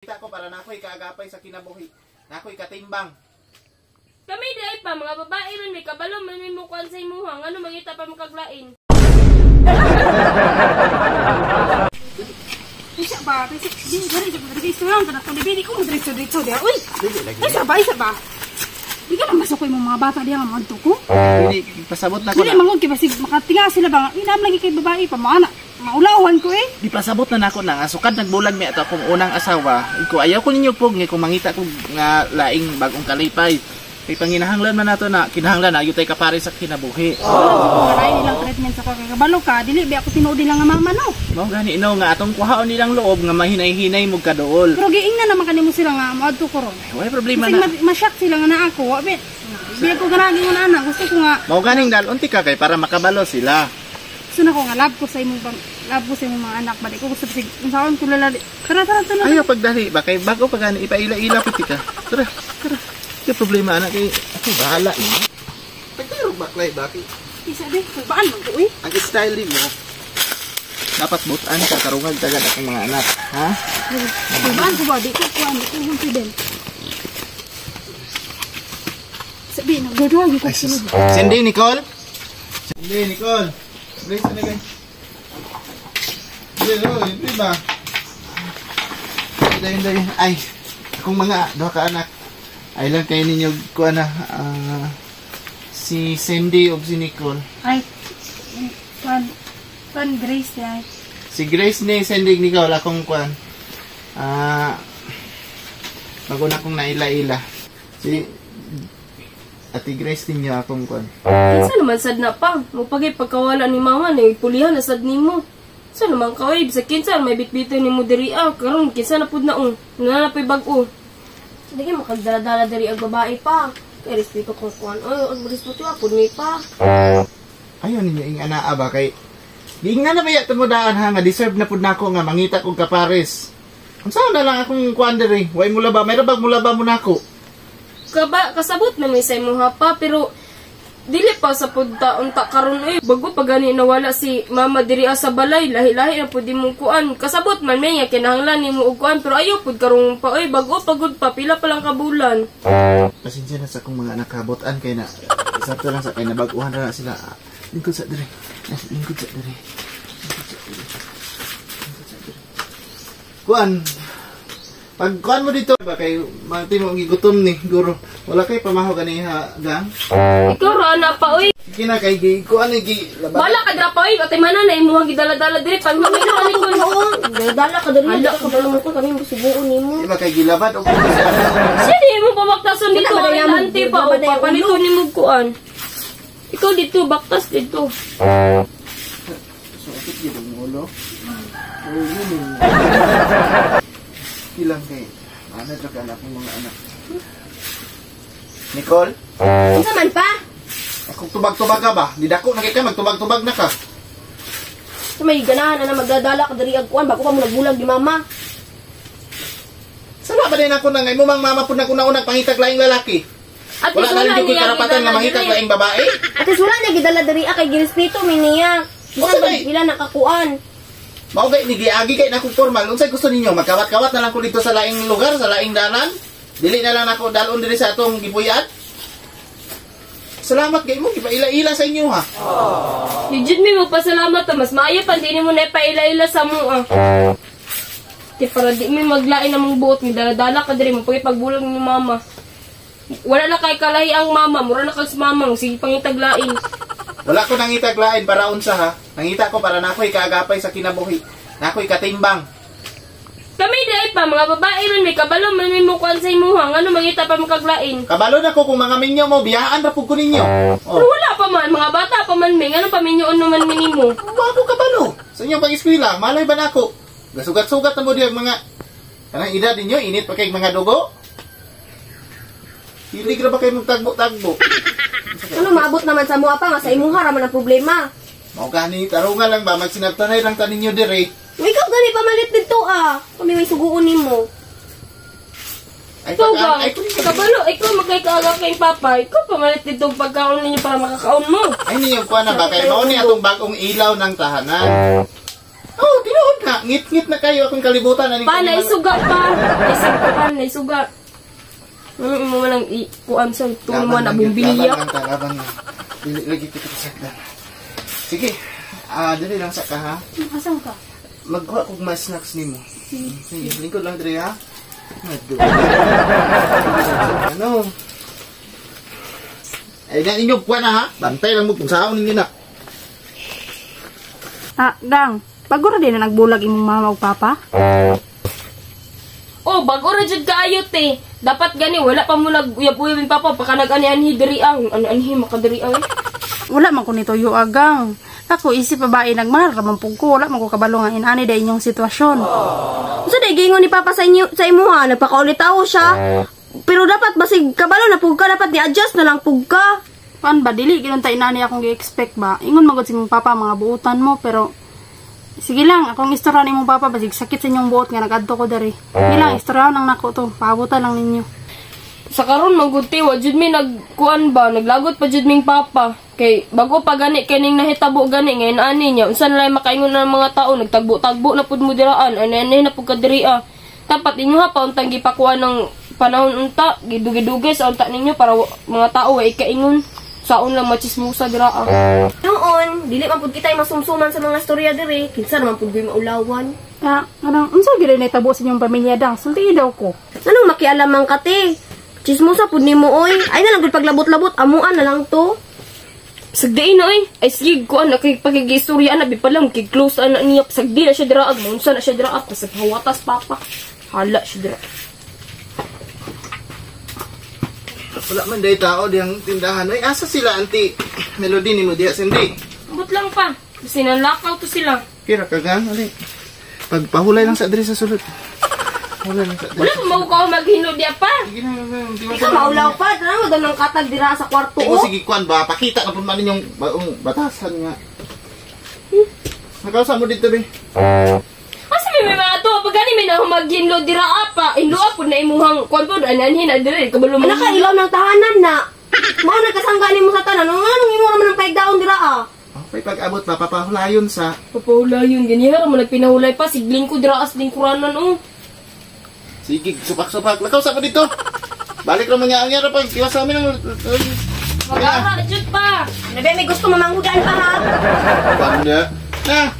Kita ko para nako'y kaagapay sa kinabuhi. Nako'y katimbang. Kami di ay pa, mga babae man may kabalo man may mukuan sa imuha, ngano mangita pa makaglain. Isa ba? Kasi di gari sa diri lang kana to dili ko mo diri diha. Uy. Dili lagi. Isa ba? Isa ba? Di ka lang masukoy mo mga bata diha nga moadto ko. Dili pasabot na ko Dili na. mangod kay basig makatinga sila ba nga inam lagi kay babae pa mo ana. Maulawan ko eh. Di pasabot na nako na nga sukad nagbulag mi ato akong unang asawa. Iko ayaw ko ninyo pog kung mangita ko nga laing bagong kalipay. Kay panginahanglan man nato na kinahanglan na tay kapare sa kinabuhi. Oh. Kalain nilang treatment sa kay kabalo ka, dili ba ako tinuod nila nga mama no. Mao gani no nga atong kuhaon nilang loob nga mahinay-hinay mo kaduol. Pero giingnan naman kanimo sila nga moadto ko ron. Ay, wala problema Kasi na. ma-shock sila nga naa ako. Wa be. Di ako ganahan nga ana, gusto ko nga Mao ganing dalon ti ka kay para makabalo sila. gusto na ko nga love ko sa imong love ko sa imong mga anak ba di ko gusto sig unsaon ko lalali. Tara tara tara. Ayaw pagdali ba kay bago pa gani ipaila-ila piti ka. Tara, tara. Di problema ana kay ako bahala eh. Pagtarog baklay baki. Isa di, baan man ko eh. Ang style mo dapat butan ka karungag tagad akong mga anak, ha? Baan ko ba di ko kuan di ko confident. Sabi na gagawa ko sunod. Cindy, Nicole. Cindy, Nicole. Grace na guys. Hindi, oh, hindi ba? Hindi, hindi. Ay, akong mga duha ka anak. Ay lang kay ninyo kuan na si Cindy ug si Nicole. Ay. Kuan kuan Grace di ay. Si Grace ni Cindy ug Nicole akong kuan. Bago na akong naila-ila. Si Ate Grace ninyo akong kuan. Kinsa naman sad na pa, mupagay pagkawala ni mama na ipulihan na sad nimo. Sa naman ka oy, sa kinsa may bitbiton nimo diri ah, karon kinsa na pud na oh. Naa na pa'y bag-o. Sige makagdala-dala diri ang babae pa. Kay respeto kong kuan. Oy, ang respeto ako ni pa. Ayaw ninyo ing anaa ba kay giingnan na baya tumudaan ha nga deserve na pud nako nga mangita kog kapares. Unsa na lang akong kuan diri? Way mula ba? Mayro bag mula ba mo nako? Kaba, kasabot na may sa imuha pa, pero dili pa sa punta unta karon oy. Bago pa gani nawala si mama diri sa balay, lahi-lahi na pud imong kuan. Kasabot man may nga kinahanglan nimo og kuan, pero ayo pud karong pa oy, bago pa gud pa pila pa lang ka bulan. Pasensya na sa akong mga anak kabotan kay na sakto lang sa kay nabag-uhan ra na sila. Lingkod sa diri. Lingkod sa diri. Lingkod sa diri. Lingkod sa diri. Kuan. Pag kuan mo dito ba kay mati mo gigutom ni guro. Wala kay pamaho ganiha gang. Ikaw ra na pa oy. Sige na kay gi kuan ni gi laban. Wala ka dira pa oy, atay manan na imuhang gidala-dala diri pag mamay na ni kun. Dala ka dali, dala ka dali ko kami musubuon nimo. Di ba kay gilabad og Siya di mo pabaktason dito Wala ba ay na yung- ante pa wala o ba na yung papalito nimo kuan. Ikaw dito baktas dito. Sakit gyud ang ulo. Oh, yun. Ilang kay ano ka anak mong mga anak. Nicole, Unsa man pa? kung tubag-tubag ka ba? Di dako na kay ka magtubag-tubag na ka. Sa may ganahan na magdadala ka diri ag kuan bago pa mo nagbulag ni mama. Sala ba din ako na ngay mo mang mama pud na kuna unang pangitag laing lalaki. At Wala na rin niya karapatan nga gidala mangitag diri. laing babae. Ate sura niya gidala diri kay girespeto mi niya. Unsa Bisan may? pila nakakuan. Mao gay ni giagi kay nakong formal. Unsay gusto ninyo? Magkawat-kawat na lang ko dito sa laing lugar, sa laing dalan. Dili na lang nako dalon diri sa atong gipuy-an. Salamat kay mo gipaila-ila sa inyo ha. Yun mi magpasalamat ta mas maayo pa dili mo na ipaila-ila sa mo ah. Ti para di mi maglain among buot mi dala-dala ka diri mo pagbulag ni mama. Wala na kay kalahi ang mama, mura na kag sa mamang sige pangitaglain. Wala ko nangitag lain para unsa ha. Nangita ko para nako'y kaagapay sa kinabuhi. Nako'y katimbang. Kami di ay pa mga babae man may kabalo man may mukuan sa imuha ngano mangita pa makaglain. Kabalo na ko kung mga minyo mo, biyaan ra pud ko ninyo. Pero Oh. wala pa man mga bata pa man mi ngano paminyoon naman mi nimo. Wa ko kabalo. Sa inyong pag-eskwela, malay ba nako? Gasugat-sugat na mo diyan mga kanang edad ninyo, init pa kay mga dugo. Hilig ra ba kayo magtagbo-tagbo? Ano maabot naman sa mua pa nga sa imuha ra man ang problema. Mao gani, tarungan lang ba magsinabtanay lang ta ninyo dire. Ikaw gani pamalit dito ah. Kami may suguon nimo. Ay, Ikaw pag- ba? ay, kung- Kabalo, ikaw magkay-kaaga kay papa. Ikaw pamalit dito ang pagkaon ninyo para makakaon mo. Ay ninyo kuha na ba kay mao ni atong bagong ilaw ng tahanan. Oh, tinuod na. na. Ngit-ngit na kayo akong kalibutan. Aning Pa, naisuga pa. Naisuga, naisuga. Ano imo man ang kuan sa tulo man na bumbilya. Laban lang ta, laban lang. Dili lagi kita kasagdan. Sige. Ah, dili lang sa ka ha. Asan ka? Magkuha kog mas snacks nimo. Sige, lingkod lang diri ha. Mado. Ano? Ay, na ninyo kuha na ha. Bantay lang mo kung saan ninyo na. Ah, Dang. Bago ra din na nagbulag imong mama ug papa. Oh, bago ra jud kaayo te. Dapat gani wala pa mo nag-uyab-uyab yung papa baka nag-ani-anhi diri ang ani-anhi makadiri ay. Wala man ko nito agang. Ako isip babae nagmahal ra man pug ko, wala man ko kabalo nga inani day inyong sitwasyon. Unsa day giingon ni Papa sa inyo sa imuha, nagpakaulitawo siya. Pero dapat basig kabalo na pug ka, dapat ni-adjust na lang pug ka. Kuan ba dili gyud ta inani akong gi-expect ba. Ingon man gud si imong papa mga buutan mo pero sige lang, akong istorya ni imong papa basig sakit sa inyong buot nga nagadto ko diri. Sige lang, istoryahan lang nako to. Paabutan lang ninyo. Sa karon man gud te, wa jud mi nagkuan ba, naglagot pa jud ming papa. Kay bago pa gani kining nahitabo gani ngayon ani niya, unsa na lang makaingon ng mga tao, nagtagbo-tagbo na pud mo diraan, ani-ani na pud ka diri ah. Dapat inyo ha pauntang gipakuan ng panahon unta, gidugi-dugi sa unta ninyo para mga tao wa ikaingon. Saon lang machismosa dira ah. Noon, dili man pud kita masumsuman sa mga istorya diri, kinsa naman pud maulawan. Ah, anong unsa gyud nahitabo sa inyong pamilya dang? Sulti daw ko. Anong makialam man ka te? Chismosa pud nimo oy. Ay na lang gud paglabot-labot, amuan na lang to. Sagdiin na oy. Ay sige kuan na kay pagigistorya na bi pa lang kay close ana niya sagdi na siya dira ag unsa na siya dira at sa hawatas papa. Hala siya dira. Wala man day tao diyang tindahan. Ay, asa sila, auntie? Melody ni mo diya, Cindy. Abot lang pa. Sinalakaw to sila. Kira ka gang, ali. Pagpahulay lang sa diri sa sulod. Wala lang sa diri. Wala pa maukaw maghino diya pa. Sige na, di ba Ikaw maulaw pa, tanaw daw ng katag dira sa kwarto Oo, oh. sige, kuan ba? Pakita na po man ninyong baong batasan nga. Nakausa mo dito, be. Asa may mga to? Pag gani may nahumaghinlo dira pa. Hinlo po na imuhang kuan po ananhin na diri kabalo mo. Ana ka ilaw ng tahanan na. Mao na kasangga nimo sa tanan. Anong imo raman ang paigdaon dira ah? Okay, pag-abot ba, papahulayon sa... Papahulayon ganyan mo nagpinahulay pa sigling ko dira as lingkuranan oh. Sige, supak-supak. Nakausa mo dito. Balik lang mga ang pag iwas sa amin ang... Mag-ara jud pa. Nabe may gusto mamanghudan pa ha. Panda. Na!